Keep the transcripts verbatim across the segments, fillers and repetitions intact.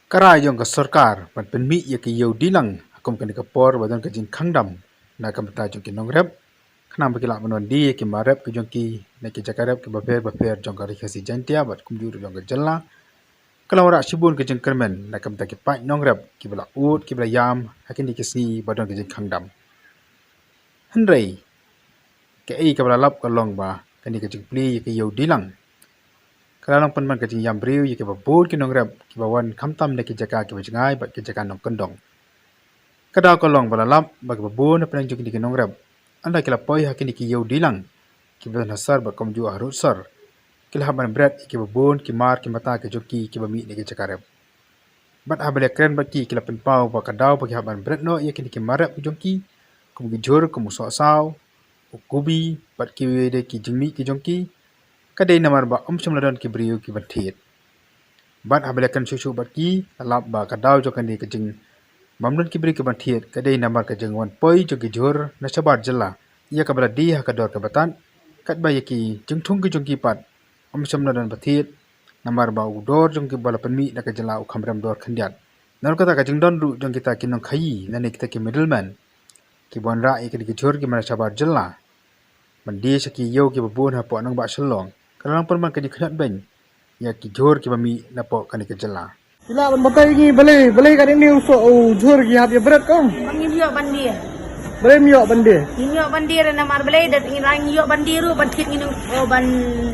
Ka rai jong ka sorkar ban pynmih ïa ki ïew dilang ha kum kane ka por ba don ka jingkhang dam na ka bynta jong ki nongrep, khnang ba ki lah ban wan die ïa ki mar rep ki jong ki na ki jaka rep kiba pher bapher jong ka Ri Khasi Jaiñtia bad kumjuh ruh jong ka jylla, ka la wanrah shibun ka jingkyrmen na ka bynta ki paid nongrep kiba la ud kiba la ïam ha kine ki sngi ba don ka jingkhang dam. Hynrei kaei kaba la lap ka long ba kane ka jingplie ïa ki ïew dilang ka la long pynban ka jingïam briew ïa kiba bun ki nongrep kiba wan khamtam na ki jaka kiba jngai bad ki jaka nongkyndong. Ka daw ka long ba la lap ba kiba bun na pdeng jong kine ki nongrep, ynda ki la poi ha kine ki ïew dilang kiba don ha sor bad kumjuh harud sor, ki la hap ban bret ïa kiba bun ki mar ki mata ki jong ki kiba mih na ki jaka rep. Bad haba la kren bad ki, ki la pynpaw ba ka daw ba ki hap ban bret noh ïa kine ki mar rep ki jong ki, kum ki jhur, kum u sohsaw, u kubi bad kiwei de ki jingmih ki jong ki, ka dei namar ba ym shym la don ki briew ki ban thied. Bad haba la kren shuh shuh bad ki, la lap ba ka daw jong kane ka jing bym don ki briew ki ban thied ka dei namar ka jingwan poi jong ki jhur na shabar jylla ïa kaba la die ha ka dor kaba tad, katba ïa ki jingthung ki jong ki pat ym shym la don ba thied, namar ba u dor jong kiba la pynmih na ka jylla u kham rem dor khyndiat. Nalor kata, ka jingdon ruh jong kita ki nongkhaïi lane kita ki middleman kiba wanrah ïa kine ki jhur kiba na shabar jylla ban die sha ki ïew kiba bun hapoh nongbah Shillong, ka la long pynban ka jingkhynñiot beiñ ïa ki jhur kiba mih napoh kane ka jylla. Phi lah ban batai ïa ngi balei, balei katne u soh u jhur ki hap ïa bret kong? Ba ngim ïoh ban die. Balei ym ïoh ban die? Ngim ïoh ban die re namar balei, da ngin, ngin ïoh ban die ruh ban thied ngin, oh, ban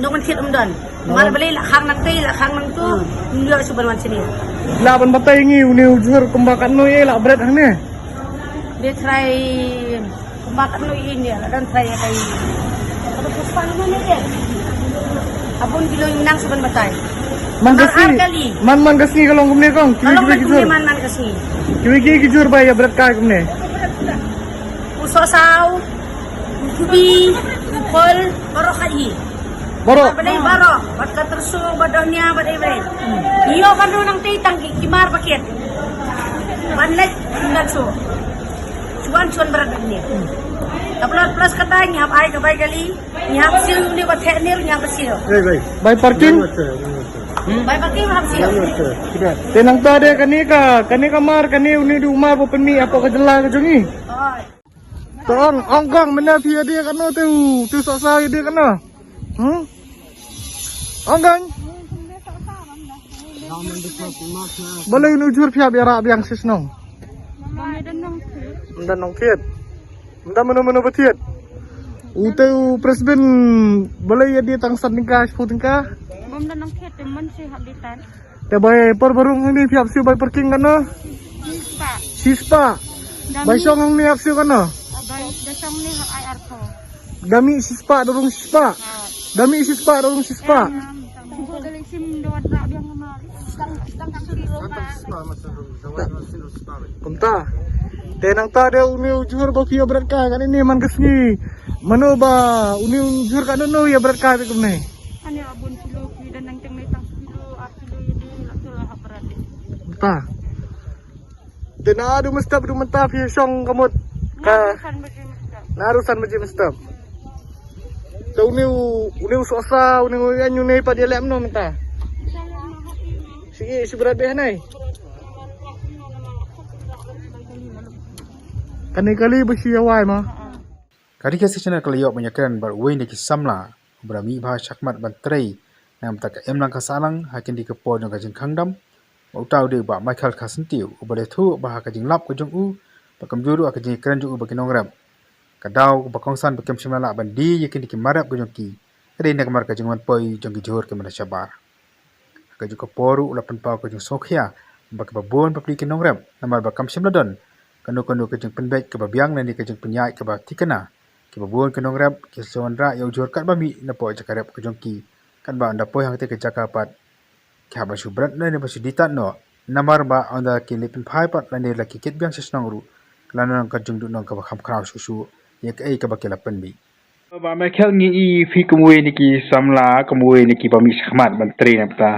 nong ban thied ym don. Namar balei la khang nangtei, la khang nangtu, ngim ïoh shuh ban wan shane. Lah ban batai ïa ngi une u jhur kumba katno ïa la bret hangne? Dei trai kumba katno ïa ne, la don trai ïa kai. Kata puspa ni mane ke? Abun kilo ïa nang shuh ban batai. Man ka sngi, man, man ka sngi ka long kumne kong, kiwei kiwei ki jhur. Man, man ka sngi. Kiwei kiwei ki jhur ba ïa bret kai kumne? U sohsaw, u kubi, u phol, baroh khaïi. Baroh. Balei baroh, bad ka tyrso, bad dohnia, bad ei balei. Ïoh ban rung nangtei tang ki, ki mar ba kit. Ban leit, ban so. Chuan chuan bret bad ne. Ka plus plus kata ngi hap ai ka bai kali, ngi hap siew ne ba theh ne, ngi hap siew. Bai parking? Bai parking hap siew. Te nangta de kane ka, kane ka mar, kane une u dei u mar ba pynmih hapoh ka jylla ka jong ngi. Oi. To ong, ong kong, mynne phi ïa die katno te u, te u sohsaw ïa die katno? Hmm? Ong kong. Balei une u jhur phi hap ïa rah biang sha shnong? Ym don nongthied. Ym don mano mano ba thied. U te u pressbill balei ïa die tang san tyngka, shiphew tyngka? Ym don nongthied te mynshwa hap die tan. Te bai por ba rung hangne phi hap siew bai parking katno? Shispah. Shispah. Bai shong hangne hap siew katno? Bai, da shong ne hap ai arphew. Da mih shispah da rung shispah. Da mih shispah da rung shispah. Kumta. Te nangta de une u jhur ba phi ïa bret kai kane ne man ka sngi. Mano ba une u jhur kane no ïa bret kai kumne? Ane abun kilo ki, da nang teng ne tang kilo, ar kilo ïa die la tu la hap bret. Kumta. Te naduh mynstep haduh mynta phi shong ka mut? Ka naduh san baje mynstep. Naduh san baje mynstep. Te une u, une u sohsaw, une u ïa, une pat ïaleh kumno mynta? Shi, shi bret beh nai. Kane kali ba shi ïa wai ma. Ka Ri Khasi Channel ka la ïoh ban ïakren bad uwei na ki samla uba la mih bha shakhmat ban trei na ka bynta ka imlang ka sahlang ha kine ki por jong ka jingkhang dam, ba uta u dei u Bah Michael Kharsyntiew, uba la ïathuh ba ha ka jinglap ka jong u bad kumjuh ruh ha ka jingïakren jong u bad ki nongrep, ka daw kaba kongsan ba kim shym la lah ban die ïa kine ki mar rep ka jong ki ka dei na ka mar ka jingwan poi jong ki jhur kiba na shabar. Ha kajuh ka por ruh u la pynpaw ka jingsngewkhia ba kiba bun ba plie ki nongrep namar ba kam shym la don kano kano ka jingpynbeit kaba biang lane ka jingpynïaid kaba thikna. Kiba bun ki nongrep ki shu wanrah ïa u jhur katba mih napoh jaka rep ka jong ki, katba ynda poi hangtei ka jaka pat ki hap ban shu bret lane ban shu die tad noh namar ba ynda ki leit pynphai pat lane la ki kit biang sha shnong ruh ka la long ka jingduhnong kaba kham khraw shuh shuh ïa kaei kaba ki la pynmih. Bah Michael, ngi i phi kum uwei na ki samla, kum uwei na kiba mih shakhmat ban trei na ka bynta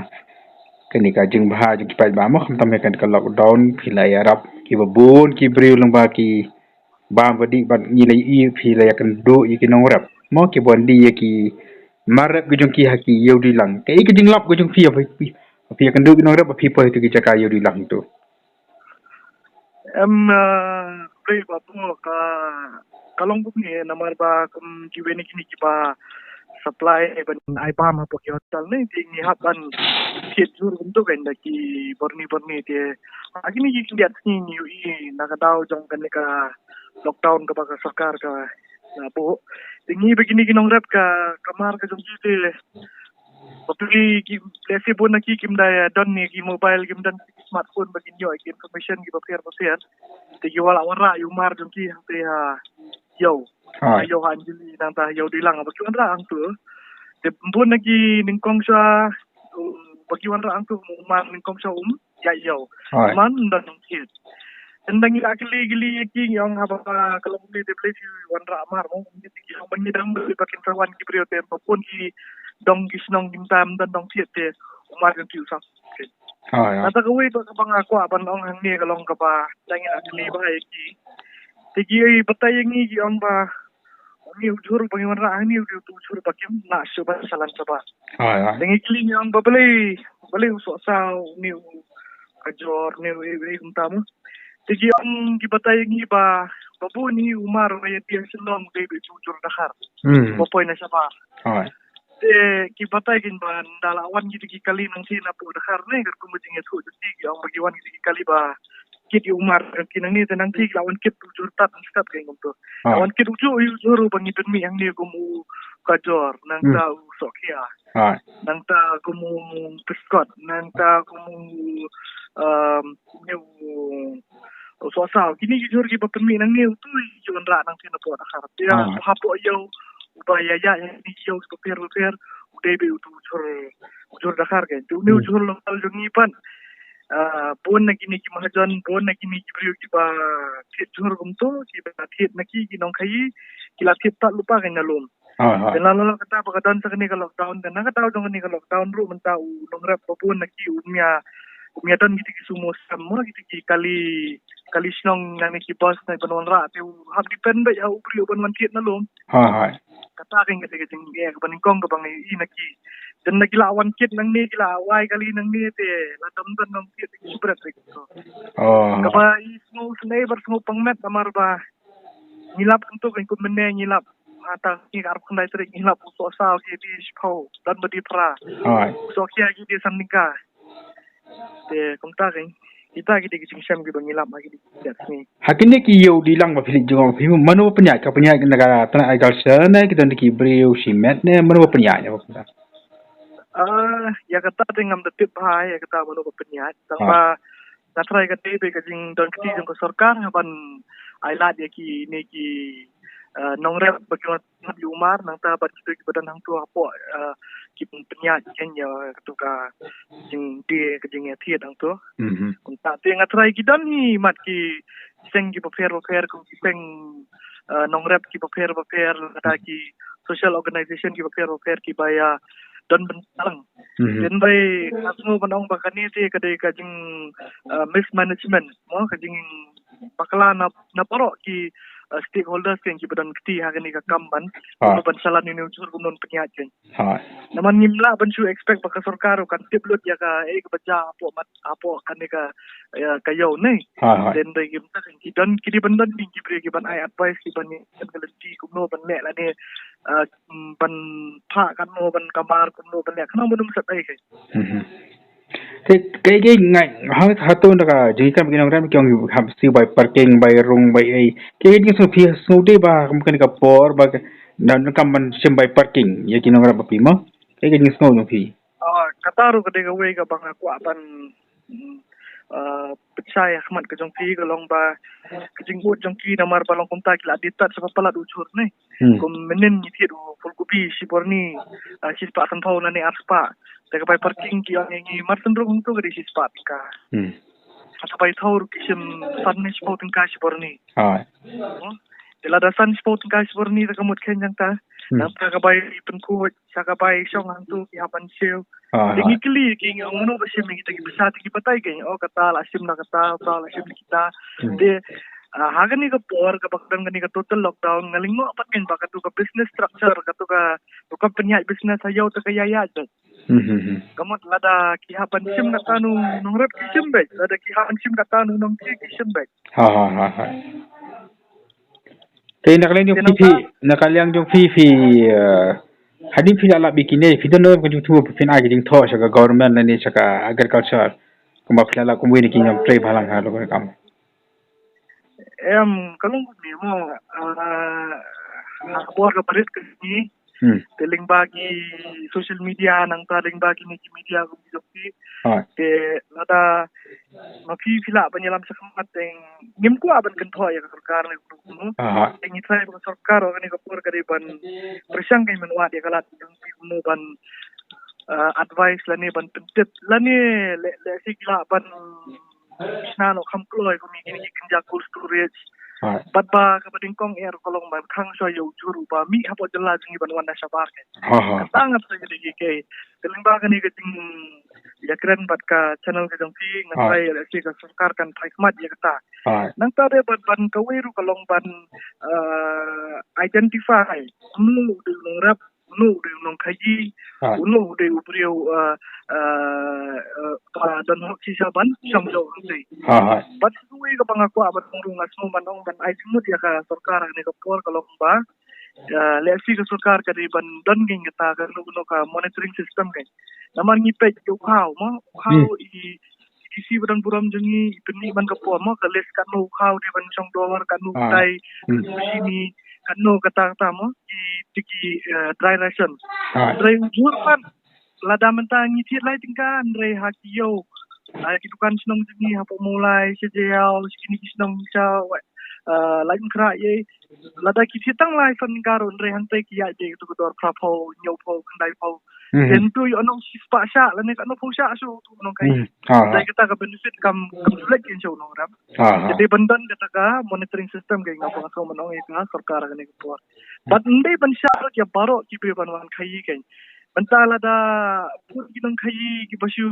kane ka jingbha jong ki paidbah mo, khamtam ha kane ka lockdown phi la ïarap kiba bun ki briew lyngba ki bam ba dih bad ngi la i phi la ïakynduh ïa ki nongrep mo, kiba wan die ïa ki mar rep ki jong ki ha ki ïew die lang. Kaei ka jinglap ka jong phi ïa phi, phi, Phi ïakynduh ki nongrep ba phi poi ha ki jaka ïew dih lang tu? Em, eh, phi ba tu ka, ka long kumne, namar ba kum kiwei na kine kiba supply ban ai bam hapoh ki hotel ne, te ngi hap ban thied jhur kumto kan da ki bor ni bor ni te. Ha kine ki khyndiat sngi ngi ïohi na ka daw jong kane ka lockdown kaba ka sorkar ka la buh. Te ngi ba kine ki nongrep ka kamar ka jong ki te, ba phi ki, lehse bun na ki kim da ïa don ne ki mobile, kim don ki smartphone ba kin ïoh ki information kiba pher ba pher. Te ki wan la wanrah ïa u mar jong ki hangta ha ïew. Ha ïew ha Anjali nangta ha ïew dih lang ba ki wanrah hangtu. Te bun na ki nyngkong sha, ba ki wanrah hangtu u mar nyngkong sha um ïa ïew. Man don nongthied. Tang ngi la kylli kylli ïa ki, ngi ong haba ka long kumne te balei phi wanrah mar mo, ngi te ki ong ba ngi dang ba kin sa wan ki briew te ba bun ki dong ki shnong kim tam don nongthied te u mar kan phi u sah. Nangta kawei pat kaba nga kwah ban ong hangne ka long kaba tang ngi la kylli ba ïa ki, te ki batai ïa ngi, ki ong ba une u jhur ba ngi wanrah hangne u dei utu u jhur ba kim lah shuh ban shalan shabar. Te ngi kylli ngi ong ba balei, balei u sohsaw, une u kajor, une u ei ei kumta mo. Te ki ong, ki batai ïa ngi ba, ba bun hi u mar ba ïa dih ha Shillong u dei beit u jhur Dkhar ba poi na shabar. Te ki batai kein ba ynda la wan kito ki kali nangtei napoh Dkhar ne, katkum ka jingïathuh jong ki, ki ong ba ki wan kito ki kali ba kit ïa u mar jong ki nangne, te nangtei ki la wan kit u jhur tad nangta kein kumto. La wan kit u jhur, u jhur uba ngi pynmih hangne kum u kajor, nangta u sohkhia, nangta kum u peskot, nangta kum u, um, ne u, u sohsaw. Kine ki jhur kiba pynmih nangne utu ki wanrah nangtei napoh Dkhar. Te hapoh ïew uba ïaid ïa kine ki ïew kiba pher ba pher u dei beit utu u jhur, u jhur Dkhar kein. Te une u jhur local jong ngi pat, ah, bun na kine ki mahajon, bun na kine ki briew kiba thied jhur kumto, kiba thied na ki, ki nongkhaïi, ki la thied tad lypa kein na lum. Te la la kata ba ka don sa kane ka lockdown, te na ka daw jong kane ka lockdown ruh mynta u nongrep ba bun na ki um ïa, um ïa don kito ki sumo sem mo, kito ki kali, kali shnong nangne ki bus na ban wanrah, te u hap depend beit ha u briew ban wan thied na lum. Kata kein kata ka jingeh kaba nyngkong kaba ngi ïohi na ki. Te na ki la wan kit nangne, ki la wai kali nangne, te la dang don nongthied ki bret. Kaba i sngewsynei bad sngewpang met namar ba ngi lap kumto kein, kum mynne ngi lap. Hata ngi ka arphew khyndai tarik ngi lap u sohsaw ki dei shiphew, don ba dei phra. U sohkhia ki dei san tyngka. Te kumta kein, kita ki dei ki jingshem kiba ngi lap ha ki dei ki sngi. Ha kine ki ïew dih lang ba phi leit jngoh, phi mano ba pynïaid, ka pynïaid na ka tnat agriculture ne, ki don ki briew shimet ne, mano ba pynïaid ïa ka kumta? Ah, ïa kata te ngam da tip bha ïa kata mano ba pynïaid. Tang ba nga tharai ka dei beit ka jingdon kti jong ka sorkar ha ban ai lad ïa kine ki, eh, nongrep ba ki wan ïa u mar, nangta bad kito kiba don hangto hapoh, eh, ki pynïaid kein ïa kato ka jingdie, ka jingïathied hangto. Kumta te nga tharai ki don hi mat ki seng kiba pher ba pher, kum ki seng, eh, nongrep kiba pher ba pher, lada ki social organization kiba pher ba pher kiba ïa don bynta lang. Te bai, nga sngew ban ong ba kane te ka dei ka jing, eh, mismanagement mo, ka jingbakla na, na baroh ki, eh, stakeholders kein kiba don kti ha kane ka kam ban, ban shalan ïa une u jhur kumno ban pynïaid kein. Namar ngim lah ban shu expect ba ka sorkar kan tip lut ïa kaei kaba jia hapoh mat, hapoh kane ka, ïa ka ïew ne. Te bai, ngim tip, ki don, ki dei ban don ki briew kiban ai advice, kiban ïa ka lynti kumno ban leh lane, eh, ban phah katno ban kamar, kumno ban leh, khnang ban ym sep ei kein. Te kaei kaei ngai ha, hato na ka jingkam ki nongrep ki ong hap siew bai parking, bai rung, bai ei. Kaei kaei jingsngew phi sngewdei ba kum kane ka por ba ka, na, na kam ban shim bai parking ïa ki nongrep ba phi mo? Kaei kaei jingsngew jong phi? Ah, kata ruh ka dei kawei kaba nga kwah ban, mm, ah, pynshai ha khmat ka jong phi, ka long ba ka jingmut jong ki namar ba long kumta ki la dei tad sa ba palat u jhur ne. Kum mynnin ngi thied u pulgobi shi bor ni, ah, shi spah sanphew lane ar spah. Te ka bai parking ki ong ïa ngi mar shen rung hangto ka dei shi spah tyngka. Ka bai thaw ruh ki shim san ne shiphew tyngka shi bor ni. Te lada san shiphew tyngka shi bor ni te ka mut khein jong ta. Nangta ka bai pynkhuid, sa ka bai shong hangto ki hap ban siew. Te ngi kylli ki, ngi ong mano ba shim ïa kita ki pisa, te ki batai kein, oh, kata la shim na kata, kata la shim na kita. Te, ah, ha kane ka por kaba ka don kane ka total lockdown, nga lyngngoh pat kein ba kato ka business structure, kato ka, kato ka pynïaid business ha ïew te ka ïaid ïaid. Hmm, hmm, hmm. Ka mut lada ki hap ban shim kata u nongrep ki shim beit, lada ki hap ban shim kata u nongkhaïi ki shim beit. Ha, ha, ha, ha. Te na ka liang jong phi, phi, na ka liang jong phi, phi, eh, hadien phi la lap ïa kine, phi don ka jingthoh, phin ai ka jingthoh sha ka government lane sha ka agriculture. Kumba phi la lap kumwei na ki nongtrei trei bhalang ha lok kam. Em, ka long kumne mo, ah, ha ka por ka barit ka sngi, Hmm. te lyngba ki social media nangta lyngba kine ki media kum ki jong phi. Hooid. Te lada ma phi phi lah ban ïalam shakhmat te ngim kwah ban kynthoh ïa ka sorkar ne kumno. Hooid. Te ngi trai ba ka sorkar ha kane ka por ka dei ban pyrshang ka ïa mynwad ïa ka lad jong phi kumno ban, ah, advice lane ban pyntip lane le, lehse ki lah ban shna noh kham kloi kum ïa kine ki kynja cold storage. Hooid. Bad ba kaba nyngkong eh ka long ban khang shuwa ïa u jhur uba mih hapoh jylla jong ngi ban wan na shabar. Hooid, hooid. Kata nga trai ka dei ki, te lyngba kane ka jingïakren bad ka channel ka jong phi nga Hooid. trai lehse ka sorkar kan phai khmat ïa kata. Hooid. Nangta de bad ban kawei ruh ka long ban, eh, identify uno u dei u nongrep, uno u dei u nongkhaïi, Hooid. uno u dei u briew, eh, eh, eh, ba don hok shisha ban shong jong u dei. Hooid, hooid. Bad kawei kaba nga kwah ban ong ruh nga sngew ban ong ban ai jingmut ïa ka sorkar ha kane ka por ka long ba, eh, lehse ka sorkar ka dei ban don kane kata kano kano ka monitoring system kane. Namar ngi peit ïa u khaw mo, u khaw Hmm. i DC ba don burom jong ngi i pynmih man ka por mo ka list katno u khaw dei ban shong dor, katno u Ah. tai, Hmm. katno u shini, katno kata kata mo ki, ki, eh, dry ration. Ah. Hynrei u jhur pat lada mynta ngi thied lai tyngka hynrei ha ki ïew, ha ki dukan shnong jong ngi hapoh Mawlai, sha Jaïaw, sha kine ki shnong sha, eh, Laitumkhrah ïa, lada ki thied tang lai san tyngka ruh hynrei hangtei ki ïaid beit kato ka dor phra phew, hynñiew phew, khyndai phew. Mhm. Te ntu ïoh nong shispah shah lane katno phew shah shuh uto u nongkhaïi. Mhm. Ha, ha. Te kata ka benefit kam, kam ju leit kein sha u nongrep. Ha, ha. Te dei ban don kata ka monitoring system kane nga ba nga sngew ban ong ïa ka sorkar ha kane ka por. Bad ym dei ban shah ruh ïa baroh kiba ban wan khaïi kane. Mynta lada bun ki nongkhaïi kiba shu,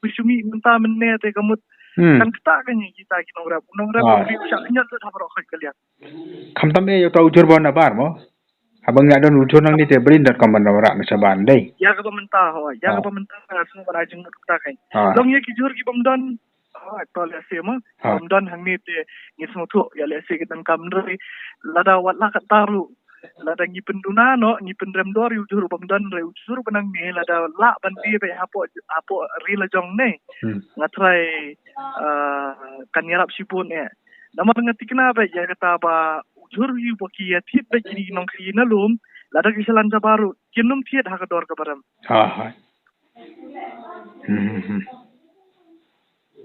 ba shu mih mynta mynne te ka mut Hmm. kan ktah kane kita ki nongrep. U nongrep Ah. u briew u shah khñiot lut ha baroh khoit ka liang. Khamtam eh ïa uta u jhur ba na bar mo. Haba ngi la don u jhur nangne te balei ngim don kam ban wanrah na shabar dei. Ïa kaba mynta ho, ïa Ah. kaba mynta nga sngew ban ai jingmut kata kane. Ah. Long ïa ki jhur ki bym don. Oh, to lehse mo. Ah. Bym don hangne te ngi sngewthuh ïa lehse ki donkam hynrei lada wat la katta ruh. Lada ngi pynduna noh, ngi pynrem dor ïa u jhur bym don hynrei u jhur ba nangne lada lah ban die beit hapoh, hapoh ri la jong ne. Hmm. Nga trai, ah, kan ïarap shibun eh. Namar nga tikna beit ïa kata ba u jhur hi ba ki ïa thied beit kine ki nongkhaïi na lum, lada ki sha lan shabar ruh, kin ym thied ha ka dor kaba rem. Ha, ha. Hmm, hmm, hmm.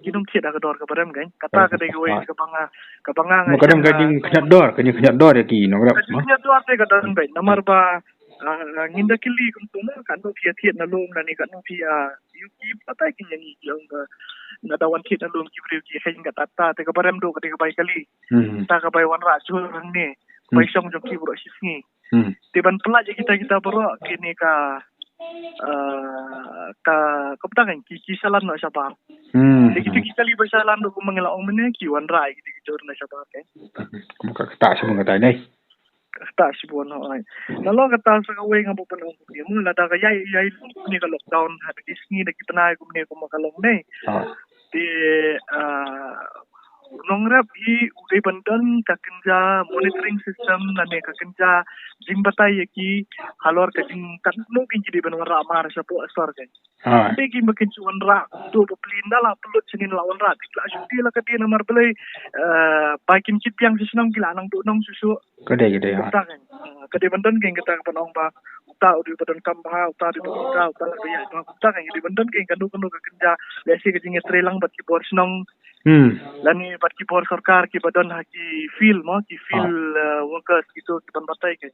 Kin ym thied ha ka dor kaba rem kane. Kata Kata ka dei kawei kaba nga, kaba nga Mo nga ka dei ka jingkhñiot dor, ka jingkhñiot dor ïa ki nongrep. Ka jingkhñiot dor te ka don beit. Namar ba, ah, ngin da kylli kumto na, katno phi ïa thied na lum, lane katno phi ïa, ïa ki batai ki ïa ngi ki ong ba, lada wan thied na lum ki briew ki kheiñ kata, te kaba rem duh ka dei ka bai kali. Hmm. Ta ka bai wanrah jhur hangne. Bai Hmm. shong jong ki baroh shi sngi. Hmm. Te ban pynlait ïa kita kita baroh kine ka, ah, ka, kumta kane ki, ki sha lan noh shabar. Hmm. Te kita ki kali ba sha lan noh kumba ngi la ong mynne ki wanrah ïa kita ki jhur noh shabar kane. Kumba ka ktah shibun kata ne. Ktah shibun noh ai. Nalor kata sa kawei nga ba pynong kumne mo lada ka ïai ïai lum kumne ka lockdown ha ki sngi da ki bnai kumne kumba ka long ne. Ah. Te, ah, u nongrep hi u dei ban don ka kynja monitoring system lane ka kynja jingbatai ïa ki halor ka jing katno ki dei ban wanrah mar shapoh sor kane. Ha. Te ki ma kin shu wanrah to ba plin da la pynlut shane la wanrah ki la shu die la ka die namar balei, eh, ba kin kit biang sha shnong ki la nang duh nong shuh shuh. Ka dei, ka dei, ha. Kata kan, ah, ka dei ban don kane kata ka ban ong ba uta u dei ba donkam bha, uta u dei ba uta, uta u dei ba ïaid bha, kata kan ka dei ban don kane kano kano ka kynja lehse ka jingïatreilang bad ki bor shnong. Hmm. Lane bad ki bor sorkar kiba don ha ki field mo, ki field, Ah. eh, workers kito ki ban batai kane.